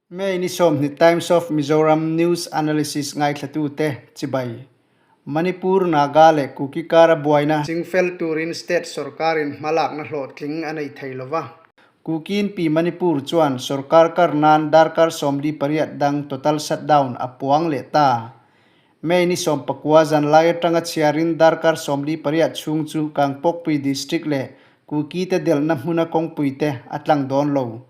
May ni 20 Times of Mizoram News Analysis ngaithlatute chibai. Manipur, Naga leh Kuki kara buaina chingfel turin state sorkarin hmalakna hlawhtling a nei thei lova. Kukiin pi Manipur chuan sorkar kar nan darkar 48 dang total shutdown a puang leh ta. May ni 19 zanlai atanga chhiarin darkar 48 chhung chu Kangpokpui District leh Kuki te delhna hmuna kawngpui te a tlang dawn lo.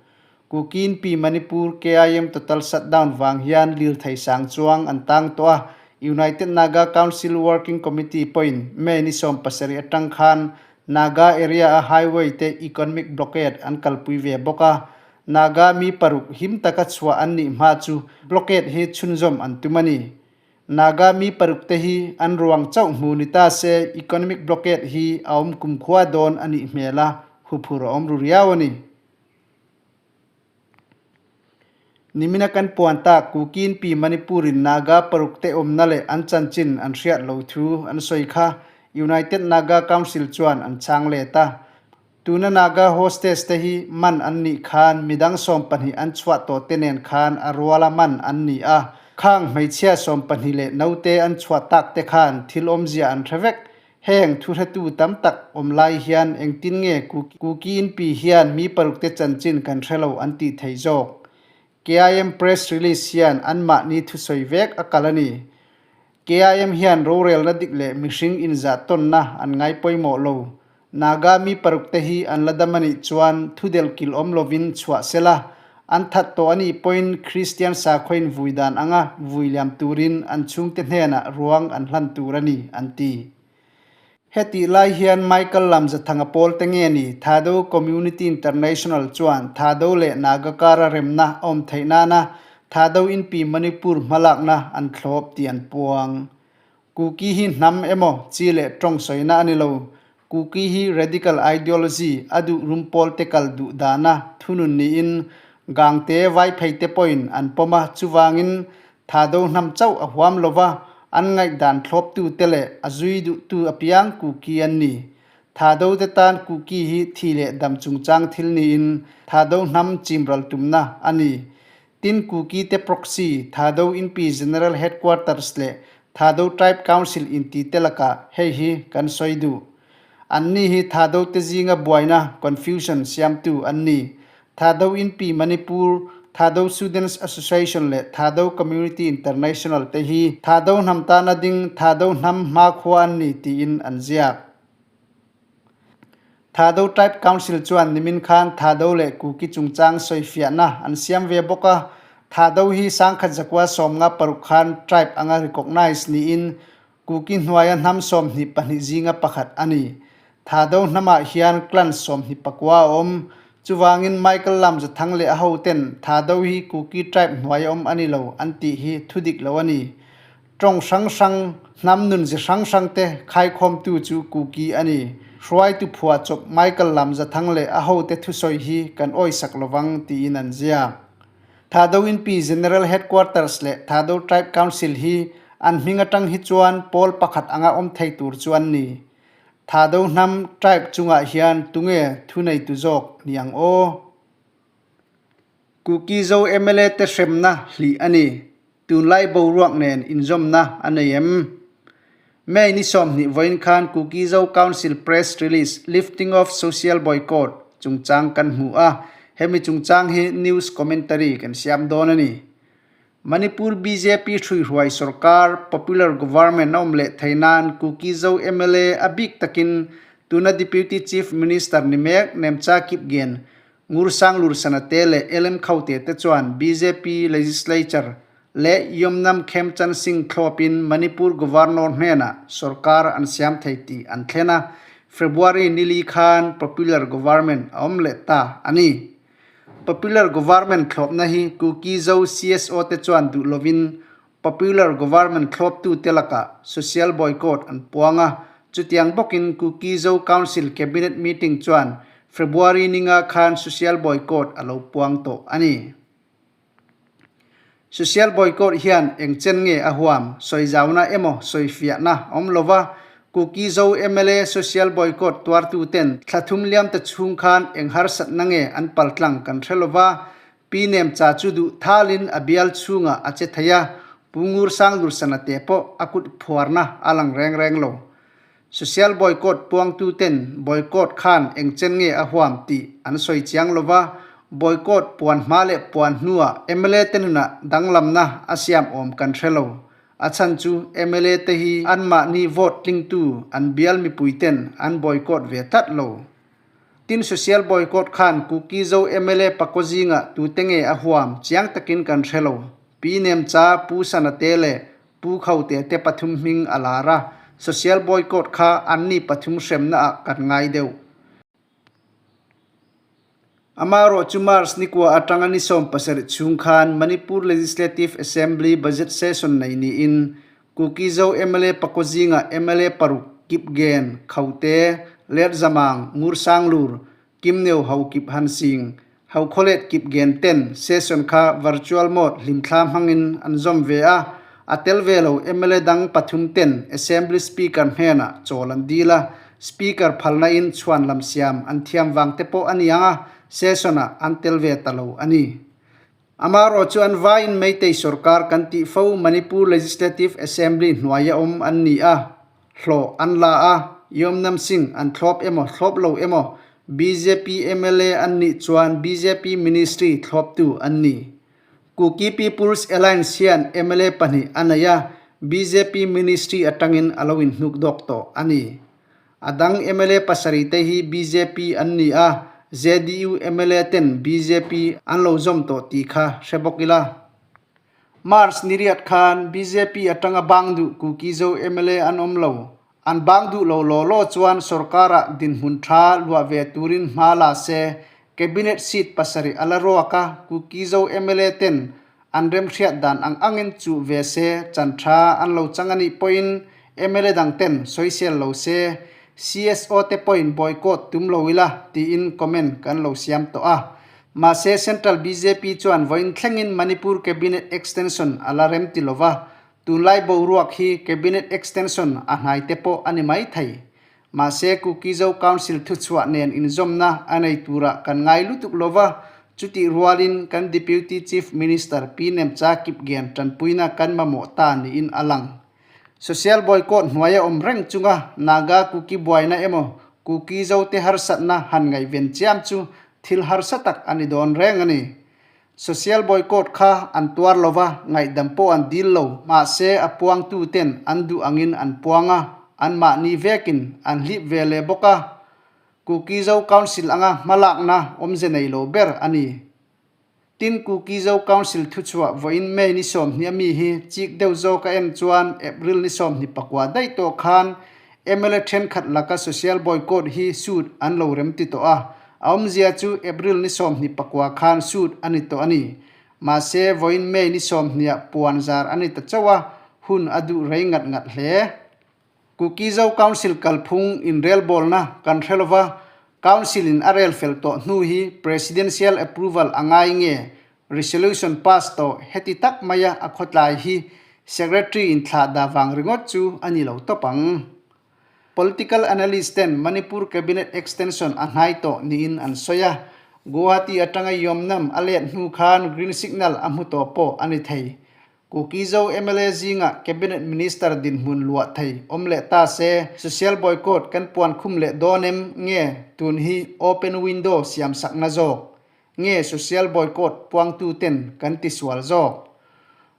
Kukin pi Manipur KIM total shutdown vang hian lirthei sang chuang an tang tawh a, United Naga Council Working Committee pawhin May ni 17 atang khan Naga area a highway te economic blockade an kalpui ve bawk a, Naga mi paruk him taka chhuah an nih hma chu blockade hi chhunzawm an tum a ni. Naga mi paruk te hi an ruang chauh hmu ni ta se economic blockade hi a awm kumkhua dawn a nih hmel a, huphur a awm ru riau a ni. Nimina kan puan tak Kukin pi Manipurin Naga paruk te awmna leh an chanchin an hriat lo thu an sawi kha United Naga Council chuan an chhang let a. Tuna Naga hostage te hi man an nih khan midang 12 an chhuah tawh te nen khan a ruala man an ni a. Khang hmeichhia 12 leh naute an chhuah tak te khan thil awmzia an hre vek. Heng thuhretu tam tak awm lai hian engtin nge Kuki in pi hian mi paruk te chanchin kan hre lo an tih thei zawk? KIM press release hian anmahni thusawi vek a kal a ni. KIM hian rorelna dik leh mihring inzah tawnna an ngai pawimawh lo. Naga mi paruk te hi an la dam a nih chuan thudel kil awm lovin chhuah sela, an that tawh a nih pawhin Kristian sakhawiin vui dan anga vui liam turin an chhungte hnenah ruang an hlan tur a ni, an ti. Hetih lai hian Michael Lamzathanga pawl te nge ni Thado Community International chuan Thado leh Naga kara remna a awm theih nana Thado inpi Manipur hmalakna an thlawp tih an puang. Kuki hi hnam emaw chi leh tawng sawina a ni lo. Kuki hi radical ideology a duh rum pawl te kal duh dana thunun niin Gangte Vaiphei te pawhin an pawm a, chuvangin Thado hnam chauh a huam lova an ngaihdan thlawptu te leh a zui duhtu apiang Kuki an ni. Thado te tan Kuki hi thi leh dam chungchang thil niin Thado hnam chimral tumna a ni. Tin Kuki te proxy, Thado Inpi General Headquarters leh Thado Tribe Council inti te lakah hei hi kan sawi duh. Anni hi Thado te zinga buaina, confusion, siamtu an ni. Thado Inpi Manipur, Thado Students Association leh Thado Community International te hi Thado hnam tana ding Thado hnam hmakhua an ni tiin an ziak. Thado Tribe Council chuan nimin khan Thado leh Kuki chungchang sawifiahna an siam ve bawk a, Thado hi 1996 khan tribe anga recognise niin Kuki hnuaia hnam 22 zinga pakhat a ni. Thado hnamah hian clan 29 a awm. Chuvangin Michael Lamzathang leh a hoten Thado hi Kuki tribe hnuaia awm a ni lo an tih hi thudik lo a ni. Tawng hrang hrang, hnam nunzi hrang hrang te khaikhawmtu chu Kuki a ni. Hruaitu phuahchawp Michael Lamzathang leh a hote thusawi hi kan awisak lovang tiin an ziak. Thado Inpi General Headquarters leh Thado Tribe Council hi an hming atang hi chuan pawl pakhat anga awm thei tur chu an ni. Thado hnam tribe chungah hian tunge thuneitu zawk ni ang aw? Kuki Zo mla te hremna hlih a ni. Tunlai boruak nen inzawmna a nei em? May ni 20 vawiin khan Kuki Zo Council Press Release Lifting of Social Boycott chungchang kan hmu a, hemi chungchang hi news commentary kan siam dawn a ni. Manipur bjp hruihruai sorkar Popular Government a awm leh thei nan Kuki Zo mla a bik takin tuna Deputy Chief Minister ni mek Nemcha Kipgen Ngursang Lursana te leh LM Khaute te chuan bjp Legislature leh Yomnam Khemchand Singh thlawpin Manipur Governor hnenah sorkar an siam thei tih an thlen a, February nili khan Popular Government a awm leh ta a ni. Popular Government thlawpna hi Kuki Zo CSO te chuan duh lovin Popular Government thlawptu te lakah social boycott an puang a, chutiang bawkin Kuki Zo Council Cabinet meeting chuan February ninga khan social boycott a lo puang tawh a ni. Social boycott hian eng chen nge a huam, sawizauna emaw sawifiahna awm lova Kuki Zo mla social boycott tuartu ten thla thum liam ta chhung khan eng harsatna nge an paltlang kan hre lova, Pi. Pi Nemcha chu duh thalin a bial chhungah a che thei a, Pu Ngursangdursana te pawh a kut phuarna a lang reng reng lo. Social boycott puangtuten boycott khan eng chen nge a huam tih an sawi chiang lo va, boycott puan hma leh puan hnuah mla te nunah danglamna a siam awm kan hre lo. A chhan chu mla te hi anmahni vote tlingtu an bial mipuiten an boycott ve tlat lo. Tin social boycott khan Kuki Zo mla pakua zingah tute nge a huam chiang takin kan hre lo. Pi Nemcha, Pu Sanate leh Pu Khote te pathum hming a lar a, social boycott kha anni pathum hremna ah kan ngai deuh. Amaherawh chu March nikua atanga ni 17 chhung khan Manipur Legislative Assembly Budget Session nei niin Kuki-Zo mla pakua zingah mla paruk Kipgen, Khote, Letzamang, Ngursanglur, Kimneu Haokip Hansing, Haukhawlet Kipgen ten session kha virtual mode hlimthla hmangin an zawm ve a, a tel ve lo mla dang pathum ten Assembly Speaker hnenah chawl an dil a, Speaker phalna in chhuan lam siam an thiam vang te pawh a niang a, session ah an tel ve ta lo a ni. Amaherawh chu an vaiin Meitei sorkar kan tih fo Manipur Legislative Assembly hnuaia awm an ni a, hlawh an la a, Yomnam Singh an thlawp emaw thlawp lo emaw bjp mla an nih chuan bjp ministry thlawptu an ni. Kuki People's Alliance hian mla pahnih a nei a, bjp ministry atangin a lo inhnuk dawk tawh a ni. A dang mla pasarih te hi bjp an ni a, JDU mla ten bjp an lo zawm tawh tih kha hre bawk ila. March ni riat khan bjp atanga bang duh Kuki-Zo mla an awm lo. An bang duh lo law law chuan sorkarah dinhmun tha luah ve turin hma la se, Cabinet seat pasarih a la ruak a, Kuki-Zo mla ten an remhriat dan ang angin chuh ve se, chan tha an lo chang a nih pawhin mla dang ten sawisel lo se, CSO te pawhin boycott tum lo ila tiin comment kan lo siam tawh a. Mahse, Central bjp chuan vawiin thlengin Manipur Cabinet Extension a la rem ti lova, tunlai boruak hi Cabinet Extension a hnai te pawh a ni mai thei. Mahse, Kuki-Zo Council thuchhuah nen inzawmna a nei turah kan ngai lutuk lova, chutih rualin kan Deputy Chief Minister Pi Nemcha Kipgen tanpuina kan mamawh ta niin a lang. Social boycott hnuaia awm reng chunga Naga Kuki buaina emaw Kuki Zote harsatna han ngaihven chiam chu thil harsa tak a ni dawn reng a ni. Social boycott kha an tuar lova, ngaihdam pawh an dil lo, mahse a puangtu ten an duh angin an puang a, anmahni vekin an hlip ve leh bawk a. Kuki Zo Council anga hmalakna awmze nei lo ber a ni. Tin, Kuki Zo Council thuchhuah vawiin May ni 20 a mi hi chik deuh zawk a en chuan April ni 24 daih tawh khan mla thenkhat laka social boycott hi suit an lo rem ti tawh a, a awmzia chu April ni 24 khan suit a ni tawh a ni. Mahse, vawiin May ni 20 ah puan zar a ni ta chauh a, hun a duh rei ngat ngat hle. Kuki Zo Council kalphung inrelbawlna kan hre lova, Council in a rel fel tawh hnu hi Presidential approval a ngai nge Resolution pass tawh heti tak maia a khawtlai hi Secretary in thlah dah vang ringawt chu a ni lo tawp ang. Political analyst ten Manipur Cabinet extension a hnai tawh niin an sawi a, Guwahati atanga Yomnam a let hnu khan green signal a hmu tawh pawh a ni thei. Kuki-Zo mla zingah Cabinet Minister dinhmun luah thei awm leh ta se, Social Boycott kan puan khum leh dawn em nge tun hi Open Window siam sakna zawk nge Social Boycott puangtu ten kan ti sual zawk?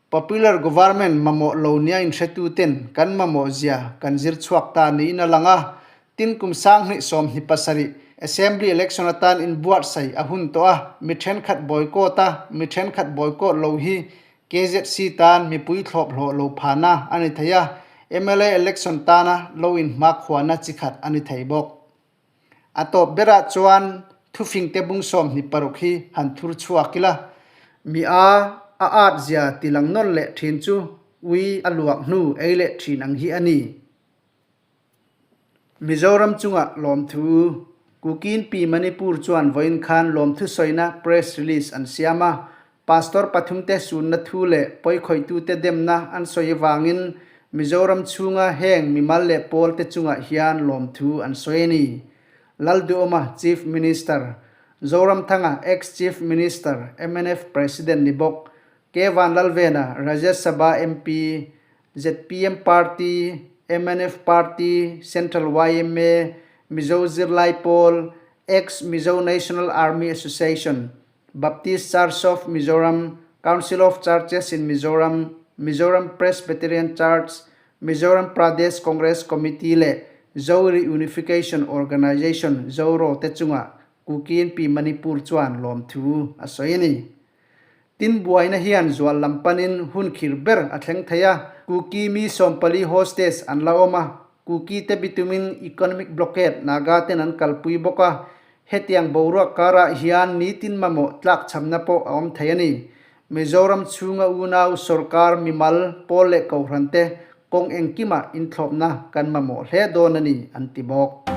Popular Government mamawh lo nia inhretu ten kan mamawh zia kan zir chhuak ta niin a lang a, tin kum 2027 Assembly Election atan inbuatsaih a hun tawh a, mi thenkhat boycott a, mi thenkhat boycott lo hi KZC tan mipui thlawp hlawh lo phahna a ni thei a, mla election tana lo inhmakhuana chi khat a ni thei bawk. A tawp berah chuan thufingte bung 26 hi han thur chhuak ila. Mi a a at zia ti lang nawn leh thin chu ui a luak hnu ei leh thin ang hi a ni. Mizoram chungah lawmthu Kukin Pi Manipur chuan vawiin khan lawmthu sawina press release an siam a, Pastor pathumte sunna thu leh pawikhawitute demna an sawi avangin Mizoram chhunga heng mimal leh pawlte chungah hian lawmthu an sawi a ni. Lalduhawma Chief Minister. Zoramthanga, Ex-Chief Minister, mnf President ni bawk, K Vanlalvena, Rajya Sabha MP, zpm Party, mnf Party, Central yma, Mizo Zirlai Pawl, Ex-Mizo National Army Association, Baptist Church of Mizoram, Council of Churches in Mizoram, Mizoram Presbyterian Church, Mizoram Pradesh Congress Committee leh Zo Reunification Organisation, Zoro, te chungah Kuki NP Manipur chuan lawmthu a sawi a ni. Tin buaina hian zual lam panin hun khir ber a thleng thei a, Kuki mi 14 hostage an la awm a, Kuki te bitumin economic blockade Naga ten an kalpui bawk a, Hetiang boruak karah hian nitin mamawh tlakchhamna pawh a awm thei a ni. Mizoram chhunga unau, sorkar, mimal, pawl leh kohhrante kawng engkimah inthlawpna kan mamawh hle dawn a ni, an ti bawk.